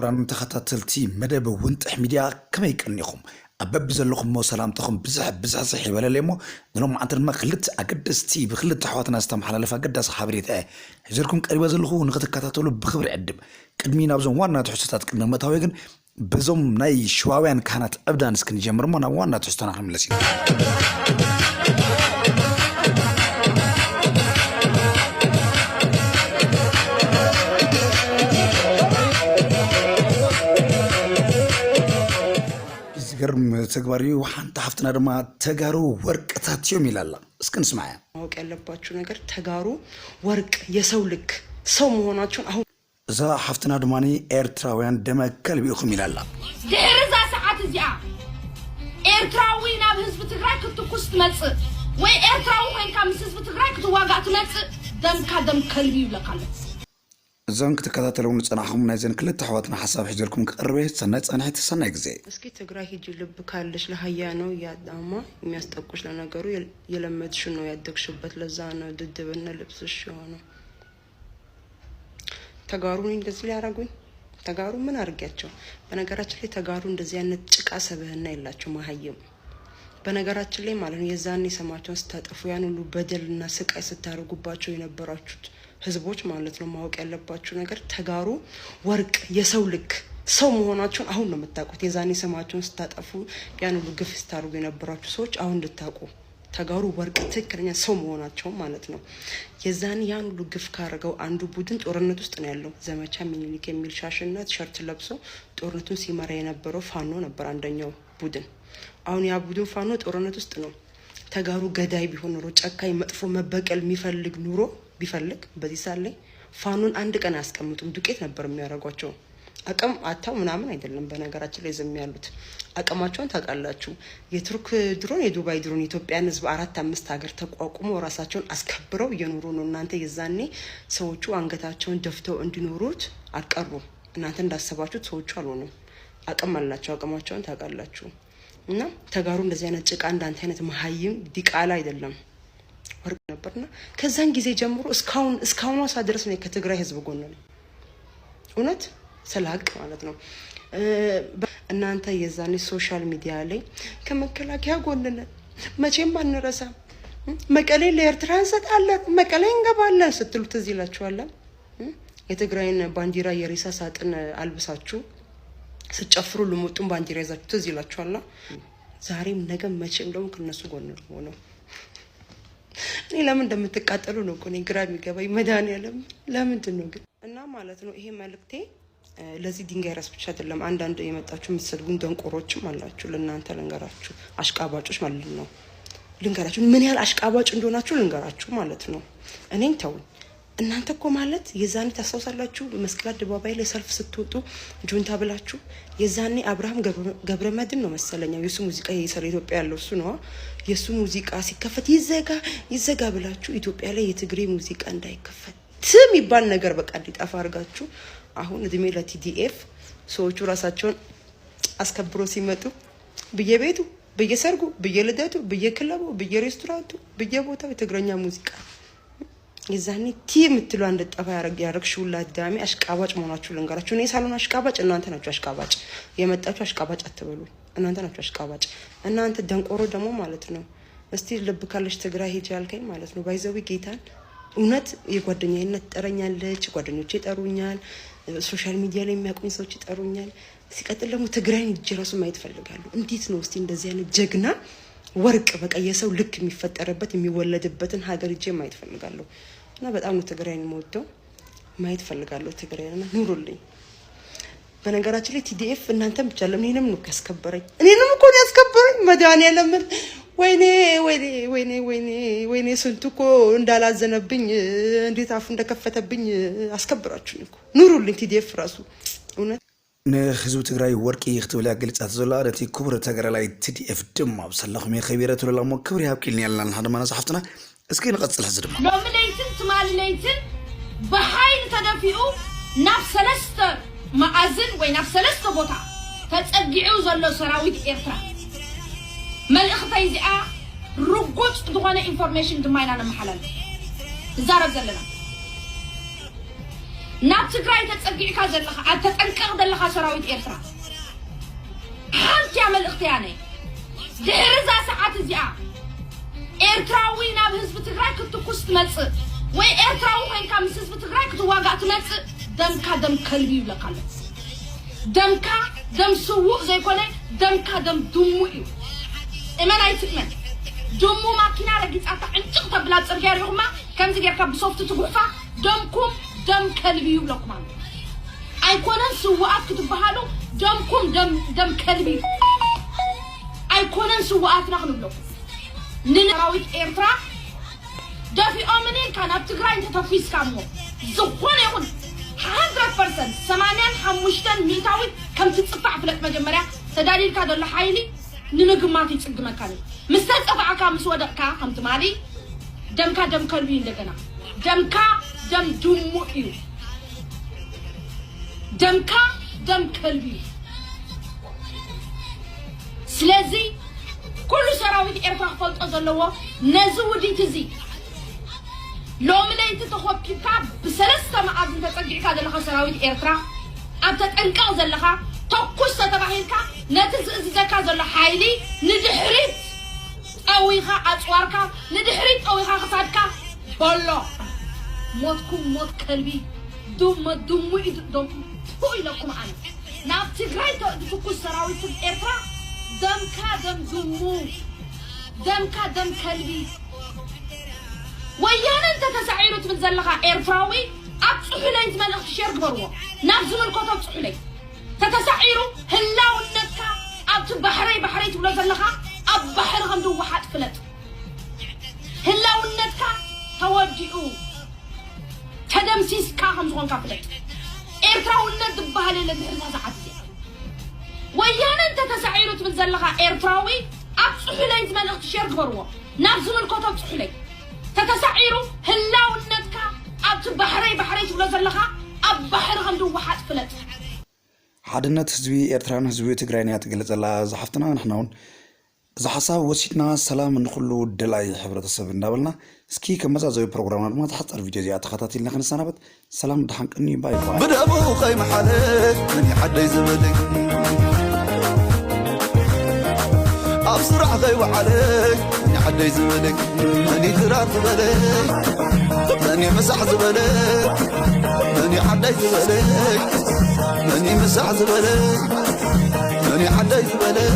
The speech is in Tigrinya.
ክቡራን ተኸታተልቲ መደብ ውንጥሕ ሚድያ፣ ከመይ ቀኒኹም? ኣብ በብዘለኹሞ ሰላምታኹም ብዝሕ ብዝሕዝሕ ይበለለይ እሞ፣ ንሎማዓንቲ ድማ ክልተ ኣገደስቲ፣ ብክልተ ኣሕዋትና ዝተመሓላለፈ ኣገዳሲ ሓበሬታ እየ ሒዘልኩም ቀሪበ ዘለኹ፣ ንኽትከታተሉ ብኽብሪ ዕድም። ቅድሚ ናብዞም ዋና ትሕዝቶታት ቅድሚ ምእታወይ ግን፣ በዞም ናይ ሽዋውያን ካህናት ዕብዳን እስኪ ንጀምር እሞ፣ ናብ ዋና ትሕዝቶና ክንምለስ ኢና። ዝገርም ተግባር እዩ። ሓንቲ ሓፍትና ድማ፣ "ተጋሩ ወርቅታት እዮም" ኢላ ኣላ። እስኪ ንስማዓያ። ማወቅ ያለባችሁ ነገር፣ ተጋሩ ወርቅ፣ የሰው ልክ፣ ሰው መሆናችሁን አሁን እዛ ሓፍትና ድማ፣ "ኤርትራውያን ደመ ከልቢ ኢኹም" ኢላ ኣላ። ድሕሪ እዛ ሰዓት እዚኣ፣ ኤርትራዊ ናብ ህዝቢ ትግራይ ክትትኩስ ትመጽእ፣ ወይ ኤርትራዊ ኮይንካ ምስ ህዝቢ ትግራይ ክትዋጋእ ትመጽእ፣ ደምካ ደም ከልቢ ይብለካ ኣሎ። እዞም ክትከታተልዎም ዝጸናሕኩም ናይዘን ክልተ ኣሕዋትና ሓሳብ ሒዘልኩም ክቐርብ እየ። ሰናይ ጻንሒት፣ ሰናይ ግዜ። እስኪ ትግራይ ሂጂ፣ ልብ ካለሽ ለአህያ ነው ያዳማ የሚያስጠቁሽ። ለነገሩ የል-፣ የለመድሽው ነው ያደግሽበት፣ ለዛ ነው ድድብና ልብስሽ የሆነው። ተጋሩ ነኝ እንደዚህ ሊያረጉኝ? ተጋሩ ምን አድርጊያቸው? በነገራችን ላይ ተጋሩ እንደዚህ አይነት ጭቃ ሰብህና የላቸው፣ መሀይም። በነገራችን ላይ ማለት ነው፣ የዛኔ ስማቸውን ስታጠፉ፣ ያን ሁሉ በደልና ስቃይ ስታደርጉባቸው የነበራችሁት ህዝቦች ማለት ነው፣ ማወቅ ያለባችሁ ነገር፣ ተጋሩ ወርቅ፣ የሰው ልክ፣ ሰው መሆናችሁን አሁን ነው የምታውቁት። የዛኔ ስማቸውን ስታጠፉ፣ ያን ሁሉ ግፍ ስታደርጉ የነበራችሁ ሰዎች አሁን እንድታውቁ፣ ተጋሩ ወርቅ፣ ትክክለኛ ሰው መሆናቸውን ማለት ነው። የዛኔ ያን ሁሉ ግፍ ካረገው አንዱ ቡድን ጦርነት ውስጥ ነው ያለው። ዘመቻ ሚኒሊክ የሚል ሻሽና ቲሸርት ለብሶ ጦርነቱን ሲመራ የነበረው ፋኖ ነበር አንደኛው ቡድን። አሁን ያ ቡድን ፋኖ ጦርነት ውስጥ ነው። ተጋሩ ገዳይ ቢሆን ኖሮ፣ ጨካኝ፣ መጥፎ፣ መበቀል የሚፈልግ ኑሮ ቢፈልግ፣ በዚህ ሰዓት ላይ ፋኖን አንድ ቀን አያስቀምጡም። ዱቄት ነበር የሚያደርጓቸው። አቅም አጥተው ምናምን አይደለም። በነገራችን ላይ ዝም ያሉት፣ አቅማቸውን ታውቃላችሁ። የቱርክ ድሮን፣ የዱባይ ድሮን የኢትዮጵያን ህዝብ አራት አምስት ሀገር ተቋቁሞ ራሳቸውን አስከብረው እየኖሩ ነው። እናንተ የዛኔ ሰዎቹ አንገታቸውን ደፍተው እንዲኖሩት አልቀሩም። እናንተ እንዳሰባችሁት ሰዎቹ አልሆኑም። አቅም አላቸው። አቅማቸውን ታውቃላችሁ። እና ተጋሩ እንደዚህ አይነት ጭቃ፣ እንዳንተ አይነት መሀይም ዲቃላ አይደለም፣ ወርቅ ነበርና፣ ከዛን ጊዜ ጀምሮ እስካሁን፣ እስካሁኗ ሰዓት ድረስ እኔ ከትግራይ ህዝብ ጎን ነኝ። እውነት ስለ ሀቅ ማለት ነው። እ፣ በ-፣ እናንተ የዛኔ ሶሻል ሚዲያ ላይ "ከመከላከያ ጎን ነን፣ መቼም አንረሳም፣ መቀሌ ለኤርትራ እንሰጣለን፣ መቀሌ እንገባለን" ስትሉ ትዝ ይላችኋል። የትግራይን ባንዲራ የሬሳ ሳጥን አልብሳችሁ ስትጨፍሩ፣ ልሙጡን ባንዲራ ይዛችሁ ትዝ ይላችኋል። ዛሬም ነገም መቼም ደግሞ ከነሱ ጎን ነው የምሆነው። እኔ ለምን እንደምትቃጠሉ ነው እኮ እኔ ግራ የሚገባኝ። መድኃኒዓለም ለምንድን ነው ግን? እና ማለት ነው ይሄ መልእክቴ፣ እ፣ ለዚህ ድንጋይ ራስ ብቻ አይደለም። አንዳንድ የመጣችሁ የምትሰድቡን ደንቆሮችም አላችሁ። ለእናንተ ልንገራችሁ፣ አሽቃባጮች ማለት ነው። ልንገራችሁ፣ ምን ያህል አሽቃባጭ እንደሆናችሁ ልንገራችሁ ማለት ነው። እኔን ተውኝ። እናንተ እኮ ማለት የዛኔ ታስታውሳላችሁ፣ መስቀል አደባባይ ላይ ሰልፍ ስትወጡ ጁንታ ብላችሁ፣ የዛኔ አብርሃም ገብረ-፣ ገብረመድህን ነው መሰለኛው የሱ ሙዚቃ፣ ይሄ ስለ ኢትዮጵያ ያለው እሱ ነው። የሱ ሙዚቃ ሲከፈት "ይዘጋ፣ ይዘጋ" ብላችሁ ኢትዮጵያ ላይ የትግሬ ሙዚቃ እንዳይከፈት የሚባል ነገር በቃ እንዲጠፋ አድርጋችሁ፣ አሁን እድሜ ለ ቲ ዲ ኤፍ፣ ሰዎቹ ራሳቸውን አስከብሮ ሲመጡ፣ በየቤቱ፣ በየሰርጉ፣ በየልደቱ፣ በየክለቡ፣ በየሬስቶራንቱ፣ በየቦታው የትግረኛ ሙዚቃ። የዛኔ ቲ የምትለው እንድትጠፋ ያረግ-፣ ያረግሽው ሁላ አዳሚ አሽቃባጭ መሆናችሁ ልንገራችሁ። እኔ ሳልሆን አሽቃባጭ፣ እናንተ ናችሁ አሽቃባጭ። የመጣችሁ አሽቃባጭ አትበሉ። እናንተ ናችሁ አሽቃባጭ። እናንተ ደንቆሮ ደግሞ ማለት ነው። እስቲ ልብ ካለሽ ትግራይ ሂጂ ያልከኝ ማለት ነው። ባይዘዊ ጌታን እውነት የጓደኛዬ እናት ትጠረኛለች፣ ጓደኞቼ ይጠሩኛል፣ ሶሻል ሚዲያ ላይ የሚያውቁኝ ሰዎች ይጠሩኛል። ሲቀጥል ደግሞ ትግራይን ሂጄ ራሱ ማየት እፈልጋለሁ። እንዴት ነው እስቲ እንደዚህ አይነት ጀግና ወርቅ፣ በቃ የሰው ልክ የሚፈጠርበት የሚወለድበትን ሀገር ሂጄ ማየት እፈልጋለሁ። እና በጣም ነው ትግራይን የምወደው፣ ማየት እፈልጋለሁ ትግራይን። እና ኑሩልኝ። በነገራችን ላይ ቲ ዲ ኤፍ እናንተን ብቻ አይደለም፣ እኔንም ነው ያስከበረኝ። እኔንም እኮ ነው ያስከበረኝ። መድኃኒዓለምን፣ ወይኔ፣ ወይኔ፣ ወይኔ፣ ወይኔ፣ ወይኔ፣ ስንቱ እኮ እንዳላዘነብኝ፣ እንዴት አፉ እንደከፈተብኝ አስከብራችሁኝ እኮ። ኑሩልኝ ቲ ዲ ኤፍ ራሱ። እውነት ንህዝቢ ትግራይ ወርቂ ክትብል እያ ገሊጻቶ ዘላ። ነቲ ክቡር ተጋዳላይ ቲ ዲ ኤፍ ድማ ብሳላኹም እየ ከቢረ ትብለላ እሞ፣ ክብሪ ይሃብኪ ኢልና ኣለና ንሓደ ማና ዝሓፍትና። እስኪ ንቐጽል ሕዚ ድማ። ሎሚ ለይትን ትማሊ ለይትን ብሓይሊ ተደፊኡ ናብ ሰለስተ መኣዝን ወይ ናብ ሰለስተ ቦታ ተጸጊዑ ዘሎ ሰራዊት ኤርትራ፣ መልእኽተይ እዚኣ ርጉጽ ዝኾነ ኢንፎርሜሽን ድማ ኢና ነመሓላልፍ። ንዛረብ ዘለና ናብ ትግራይ ተጸጊዕካ ዘለኻ፣ ኣብ ተጠንቀቕ ዘለኻ ሰራዊት ኤርትራ፣ ሓንቲ እያ መልእኽተይ ኣነ። ድሕሪ እዛ ሰዓት እዚኣ ኤርትራዊ ናብ ህዝቢ ትግራይ ክትኩስ ትመጽእ ወይ ኤርትራዊ ኮይንካ ምስ ህዝቢ ትግራይ ክትዋጋእ ትመጽእ፣ ደምካ ደም ከልቢ ይብለካ ኣሎ። ደምካ ደም ስዉእ ዘይኮነ፣ ደምካ ደም ድሙ እዩ። እመን ኣይትእመን፣ ድሙ ማኪና ረጊጻታ ዕንጭቕ ተብላ ኣብ ጽርግያ ሪኹማ፣ ከምዚ ጌርካ ብሶፍቲ ትጉሕፋ፣ ደምኩም ደም ከልቢ ይብለኩም ኣሎ። ኣይኮነን ስውኣት ክትበሃሉ፣ ደምኩም ደም፣ ደም ከልቢ እዩ። ኣይኮነን ስውኣትና ክንብለኩም። ንሰራዊት ኤርትራ ደፊኦምን ኢልካ ናብ ትግራይ እንተተኲስካ እሞ፣ ዝኾነ ይኹን፣ hundred percent፣ ሰማንያን ሓሙሽተን ሚእታዊት ከም ትጽፋዕ ፍለጥ። መጀመርያ ተዳሊልካ ዘሎ ሓይሊ ንምግማት ይጽግመካ እዩ። ምስ ተጸፋዕካ፣ ምስ ወደቕካ፣ ከም ትማሊ ደምካ ደም ከልቢ እዩ። እንደገና ደምካ ደም ድሙ እዩ። ደምካ ደም ከልቢ እዩ። ስለዚ ኩሉ ሰራዊት ኤርትራ ክፈልጦ ዘለዎ፣ ነዚ ውዲት እዚ ሎሚ ለይቲ ተኾብኪብካ ብሰለስተ መኣዝን ተጸጊዕካ ዘለኻ ሰራዊት ኤርትራ፣ ኣብ ተጠንቀቕ ዘለኻ፣ ተኩስ ተተባሂልካ፣ ነቲ ዝእዝዘካ ዘሎ ሓይሊ ንድሕሪት ጠዊኻ ኣጽዋርካ፣ ንድሕሪት ጠዊኻ ክሳድካ በሎ። ሞትኩም ሞት ከልቢ፣ ድሞ ድሙ ኢዱ-፣ ዶም-፣ ቱ ኢለኩም ኣነ። ናብ ትግራይ ተ-፣ ዝትኩስ ሰራዊት ኤርትራ፣ ደምካ ደም ድሙ፣ ደምካ ደም ከልቢ። ወያነ እንተ ተሳዒሩ ትብል ዘለኻ ኤርትራዊ፣ ኣብ ጽሑለይ እቲ መልእኽቲ ሼር ግበርዎ። ናብ ዝምልከቶ ጽሑለይ። ተተሳዒሩ ህላውነትካ ኣብቲ ባሕረይ፣ ባሕረይ ትብሎ ዘለኻ፣ ኣብ ባሕሪ ከም ዝወሓጥ ፍለጥ። ህላውነትካ ተወዲኡ፣ ተደምሲስካ ከም ዝኾንካ ፍለጥ። ኤርትራውነት ዝበሃል የለን ድሕሪ እዛ ሰዓት እዚኣ። ወያነ እንተ ተሳዒሩ ትብል ዘለኻ ኤርትራዊ፣ ኣብ ጽሑለይ እቲ መልእኽቲ ሼር ግበርዎ። ናብ ዝምልከቶ ጽሑለይ። ተተሳዒሩ ህላውነትካ ኣብቲ ባሕረይ፣ ባሕረይ ትብሎ ዘለኻ፣ ኣብ ባሕሪ ከም ዝወሓጥ ፍለጥ። ሓድነት ህዝቢ ኤርትራን ህዝቢ ትግራይን እያ ትገልጽ ዘላ እዛ ሓፍትና። ንሕና እውን እዚ ሓሳብ ወሲድና ሰላም ንኹሉ ደላይ ሕብረተሰብ እንዳበልና፣ እስኪ ከም መዛዘዊ ፕሮግራምና ድማ እዛ ሓጻር ቪድዮ እዚኣ ተኸታቲልና ክንሰናበት። ሰላም፣ ደሓን ቅኒ፣ ባይ ባይ። ብደሙ ከይመሓለ መን ይዓደይ ዝበለይ፣ ኣብ ስራሕ ከይወዓለ መን ይዓደይ ዝበለይ፣ መን ይትራር ዝበለይ፣ መን ይምሳሕ ዝበለይ፣ መን ይዓደይ ዝበለይ፣ መን ይምሳሕ ዝበለይ፣ መን ይዓደይ ዝበለይ።